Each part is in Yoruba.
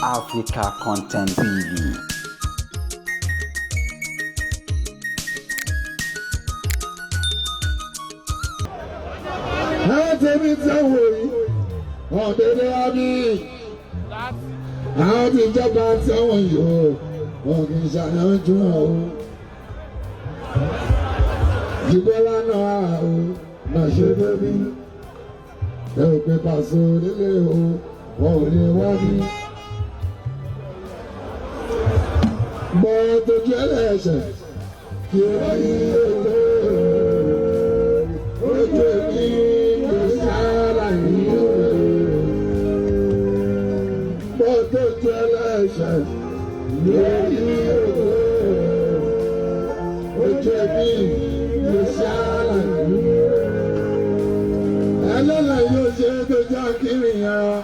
Africa Content TV. Àwọn tèmi tí ń wò yìí, wọn dédé wá bí. Àwọn tí ìjọba tí wọ́n yìí o, wọn kì í ṣàyànjú wọn o. Jìbọ́lá náà o, náà ṣe bébí. Ẹ ò pé pàṣẹ nílé o, wọn ò lè wá bí. Bọ́ tójú ẹlẹ́ṣẹ̀ kí ó yí ètò ojú èmi ló ṣàlàyé bọ́ tójú ẹlẹ́ṣẹ̀ lórí ètò ojú èmi ló ṣàlàyé ẹlẹ́lẹ̀ yóò ṣe é tó já kiri yẹn.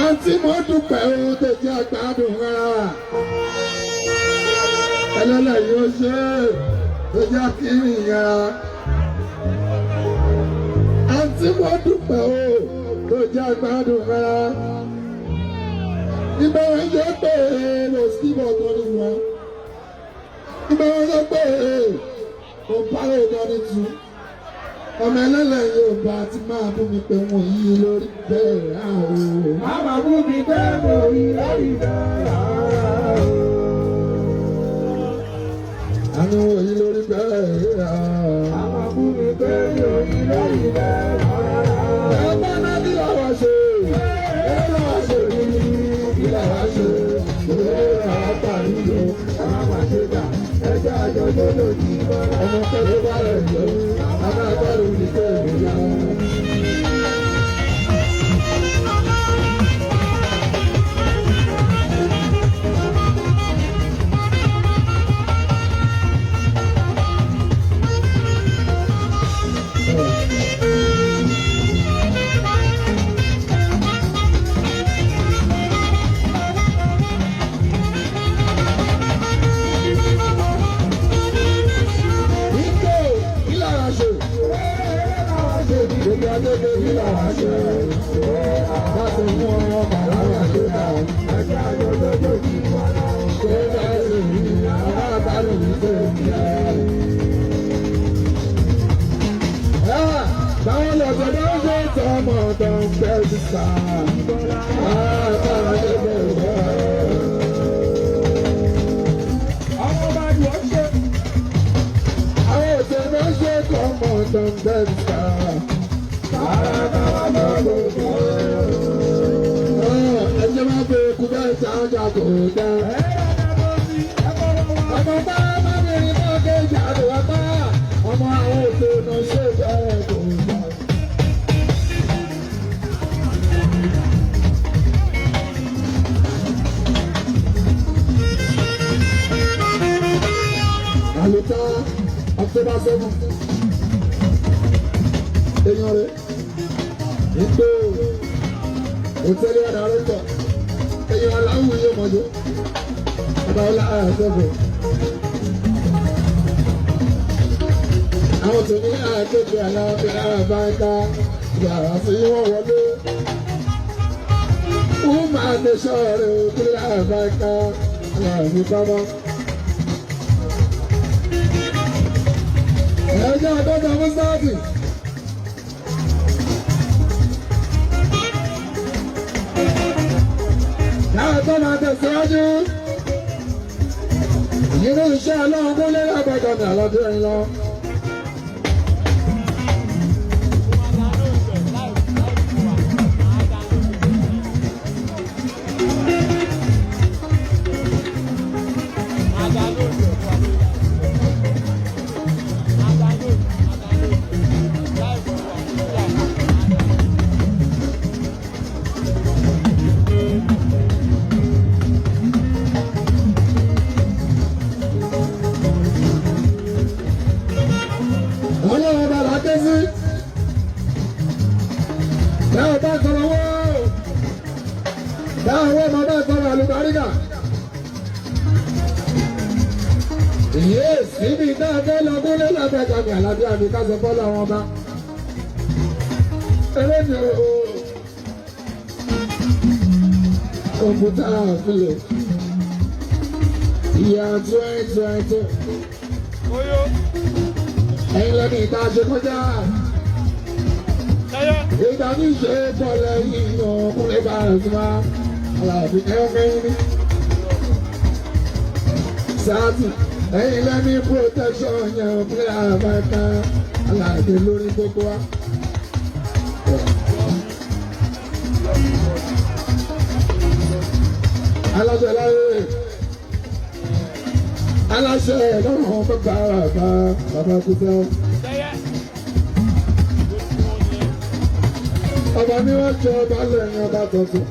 Àǹtí mo dúpẹ́ ó tó jẹ́ àgbàdùn rárá. Ẹlẹ́lẹ̀ yóò ṣe é tó jẹ́ kiri yẹn. Àǹtí mo dúpẹ́ ó tó jẹ́ àgbàdùn rárá. Ìgbà wọn yẹ pé lọ sí ọ̀dọ́ ni wọn. Ìgbà wọn yẹ pé kò bá ọ̀dọ́ ni tu. Ọmọ ẹlẹ́lẹ̀ yóò bá ti máa bú mi pé wọ́n yí lórí bẹ́ẹ̀ rà o. Màmá bú mi pé mo rí lórí bẹ́ẹ̀ rà o. Àánú òyìn lórí bẹ́ẹ̀ rà. Màmá bú mi pé mo rí lórí bẹ́ẹ̀ rà. Ẹgbẹ́ náà kí làwa ṣe? Kí làwa ṣe? Kí làwa ṣe? Kí làwa parí o? Màmá má ṣe dà, ẹjọ́ àjọ tó lòdì bọ́lá. Ọmọ kẹ́kọ̀ọ́ bá rẹ̀ yọ, àmọ́ àgbàdo ní kẹ́kọ̀ọ́ yá. Ìgbò kí làwa ṣe? Gbogbo agbègbè kí làwa ṣe? Láti mú ọmọ bàbá wa ṣe dà. Ẹjọ́ àjọ tó lòdì bọ́lá. Ṣé bá ṣe rí àwọn àgbàdo ní kẹ́kọ̀ọ́ yá? Báwọn lọ̀sọ̀ bá ń ṣe tọmọ tó ń fẹ́ ti sà. Báwọn ṣe bẹ̀rẹ̀ wá. Ọmọ bá dùn ọ́ ṣe. Àwọn òṣèré ń ṣe tọmọ tó ń fẹ́ ti sà. Bàbá wa ló lò ó. Ẹ jẹ́ máa bẹ ikú bẹ́ẹ̀ tí àwọn jà kò dá. Ẹ̀rọ náà sí ẹ̀kọ́ wọn. Ọmọ bá bábìrin náà kéjì àdùwà bá. Ọmọ àwọn òṣèré náà ṣe bẹ́ẹ̀ kò dá. Àlùtà October 7. Èèyàn rẹ̀ ìgbò òtẹ́lẹ̀ àdàrẹ́tọ̀. Èèyàn aláwùyé mọ̀jọ́. Ọba ọlá àṣẹfẹ̀. Àwọn tó ní àkéjì àlàáfíà àbáńká yàrá sí wọ́n wọlé. Wọ́n máa ní sọ́ọ̀rọ̀ òkúlẹ̀ àbáńká àlàáfíà pamọ́. Ẹjọ́ àdọ́gba Mùsáàtì. Láwọn tó máa tẹ̀síwájú. Nínú iṣẹ́ ọlọ́run kúnlé lágbàdo ní àlọ́dún ẹ̀rín lọ. Ọlọ́run bá la ké sí. Bẹ́ẹ̀ bá sọ̀rọ̀ wọ́. Bẹ́ẹ̀ wọ́n máa bá sọ̀rọ̀ àlùbáríkà. Yes, níbi tá a fẹ́ lọ gúnlé lábẹ́ka mi àlàáfíà mi ká sọ fọ́lọ́ wọn bá. Eré ni o. Kọ̀mpútà àfilẹ̀. Ìyá 2020. Ẹ̀yin lẹ́nu ìta ṣe kọjá. Ìta ní ṣe pọ̀ lẹ́yìn ọkùnrin bá rẹ̀ sí máa. Àlàbí ẹ̀fẹ́ ní. Sáàtì ẹ̀yin lẹ́ni protection yẹn ọkùnrin àbáká. Àlàbí lórí gbogbo wa. Aláṣẹ láyé aláṣẹ lọ́rùn bàbá bàbá bàbá kúta. Ọba ní wọ́n jẹ ọba lẹ́yìn ọba tuntun.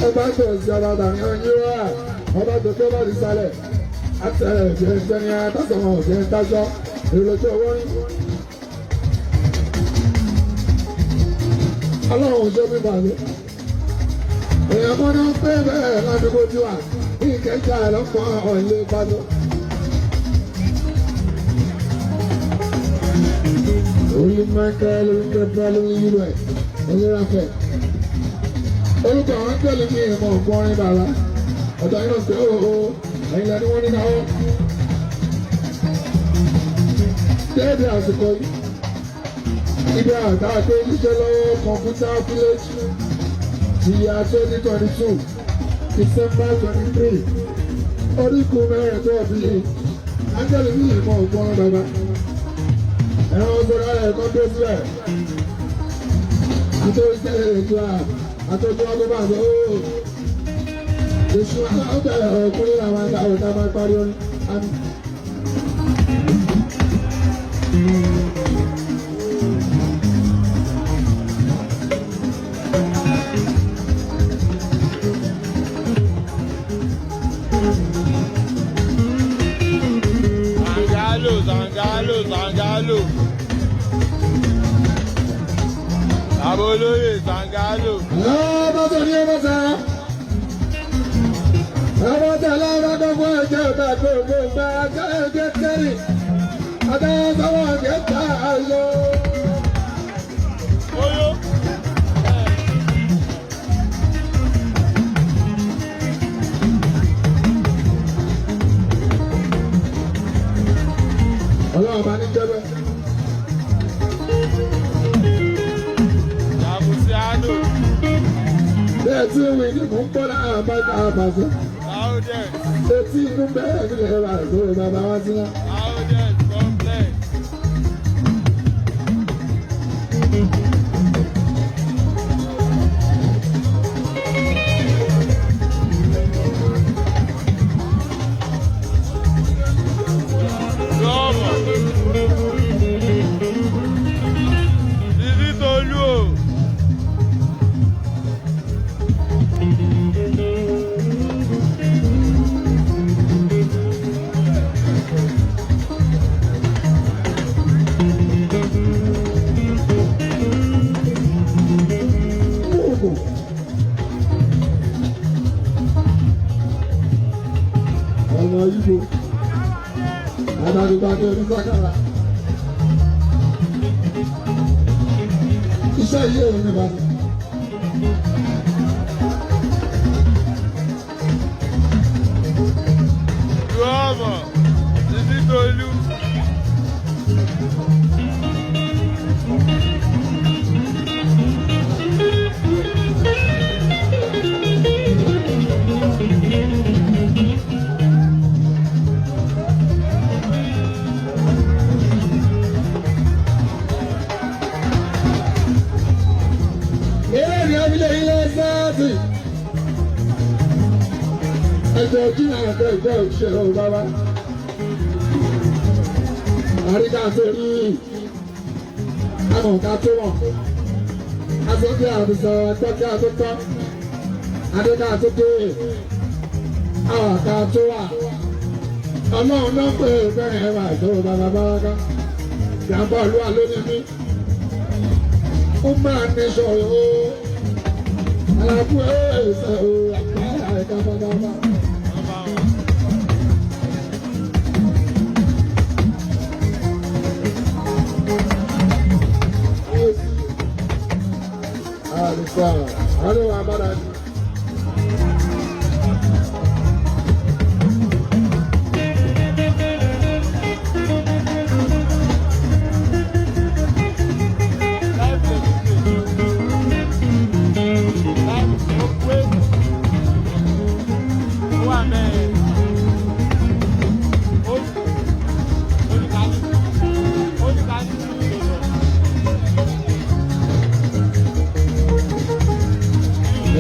Ọba tó ń ṣe ọba tàbí ọyìn wá. Ọba tó tó bá ti sálẹ̀. Àtẹ̀rẹ̀ ìjẹ́ sẹ́ni àtàsọ̀mọ̀ òjẹ́ ń dájọ́. Èrò tó wọ́n rí. Ọlọ́run ò ṣe mí bàjẹ́. Èèyàn kan ní ń pè bẹ́ẹ̀ ládùúgbò tí wà ní Ìkẹjà lọ́pọ̀ ọ̀lẹ́ ìbàdàn. Orí Michael olùkẹ́pẹ́ lórí ìlú ẹ̀ onírafẹ̀. Orúkọ àwọn tẹ̀lé mi ìmọ̀ ọ̀gbọ́nrin bàbá. Ọ̀dọ̀ yìí náà pé ó ó ẹ̀yin lẹ́ni wọ́n ní náwó. Déédéé àsìkò yìí. Ibi àgbà tó ń ṣiṣẹ́ lọ́wọ́ kọ̀ǹpútà village ti ya 2022 December 23. Orígun mẹ́rin tó bí Ángẹ́lì ní ìmọ̀ ọ̀gbọ́n bàbá. Ẹ̀rọ sọ̀rọ̀ ẹ̀ kọ́ tó sílẹ̀. Àtòrí sẹ́lẹ̀ ètò à àtòjú ọdún bá àgbẹ̀ ó. Èṣù aláwọ̀ ọkùnrin làwọn àgbà ọ̀tá máa parí orin. Àmín. Zangalo, Zangalo, Zangalo. Abolóyè Zangalo. Ọmọ ní ọmọ sá. Ọmọ tẹ̀lé ọmọ gbogbo ẹ̀jẹ̀ ọ̀tá gbogbo ìgbà ẹ̀jẹ̀ tẹ́rì. Adáyẹsọ́wọ́ ẹ̀jẹ̀ tá a lọ. Oyo. Ọlọ́run bá ní jẹ́bẹ̀. Jàbùsíánò. Bẹ́ẹ̀ tí wí ní mò ń kọ́ lára bá ká àbàṣẹ. Loudest. Etí inú bẹ́ẹ̀ ní ẹ̀rọ àìsàn bàbá wá sí náà. Loudest complex. Lọ́mọ. Títí Tolú o. Oògùn. Ọmọ Ibo. Adájúgbàjọ onísàkàrà. Iṣẹ́ yìí ò ní bàtà. Lọ́mọ. Títí Tolú. Eré ni abilé ilé sáàtì. Ẹjọ́ ojú náà kẹ́ ìjọ òṣìṣẹ́ ò bàbá. Àríkà tó rí àmọ̀ ká tó mọ̀. Asọ́kẹ́ àbùsọ̀ àtọ́kẹ́ àtọ́tọ́. Adéká tó dé. Àwọn àká tó wà. Ọlọ́run náà pé bẹ́ẹ̀ ẹ wà tó bàbá bàbá. Jàǹbá olúwa ló ní mí. Ó máa ní sọ̀rọ̀ o. Àlàfo ẹ̀ẹ́sẹ̀ o. Àpá ẹ̀ka bàbá. Sọ, àwọn ló wà bára ni. Live the live wait. Ó wà mẹ́rin. Ó oníkàní oníkàní ló lọ.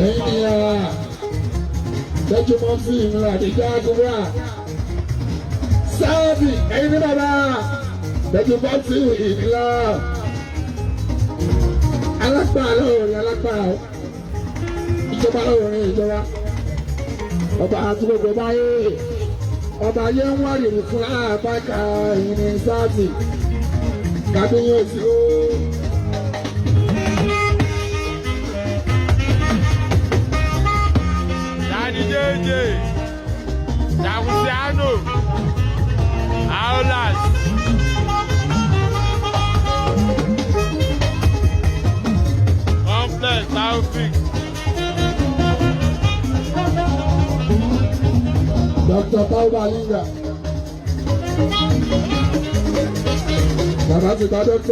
Ẹ̀yin ni ara tẹ́jú mọ́ sí ìlú àdìjá àgùnbá. Sáàbì ẹ̀yin ní bàbá tẹ́jú mọ́ sí ìlú. Alágbára lóorin alágbára o. Ìjọba lóorin ìjọba. Ọba àti gbogbo báyé. Ọba ayé ń wárìrì fún àbáka ẹ̀yin ní sáàbì. Kàbíyèsí o. Daddy JJ, Jagusiano, Aulas. Complex Taofik. Dr. Tauba Linga. Bàbá ti gba dókítà.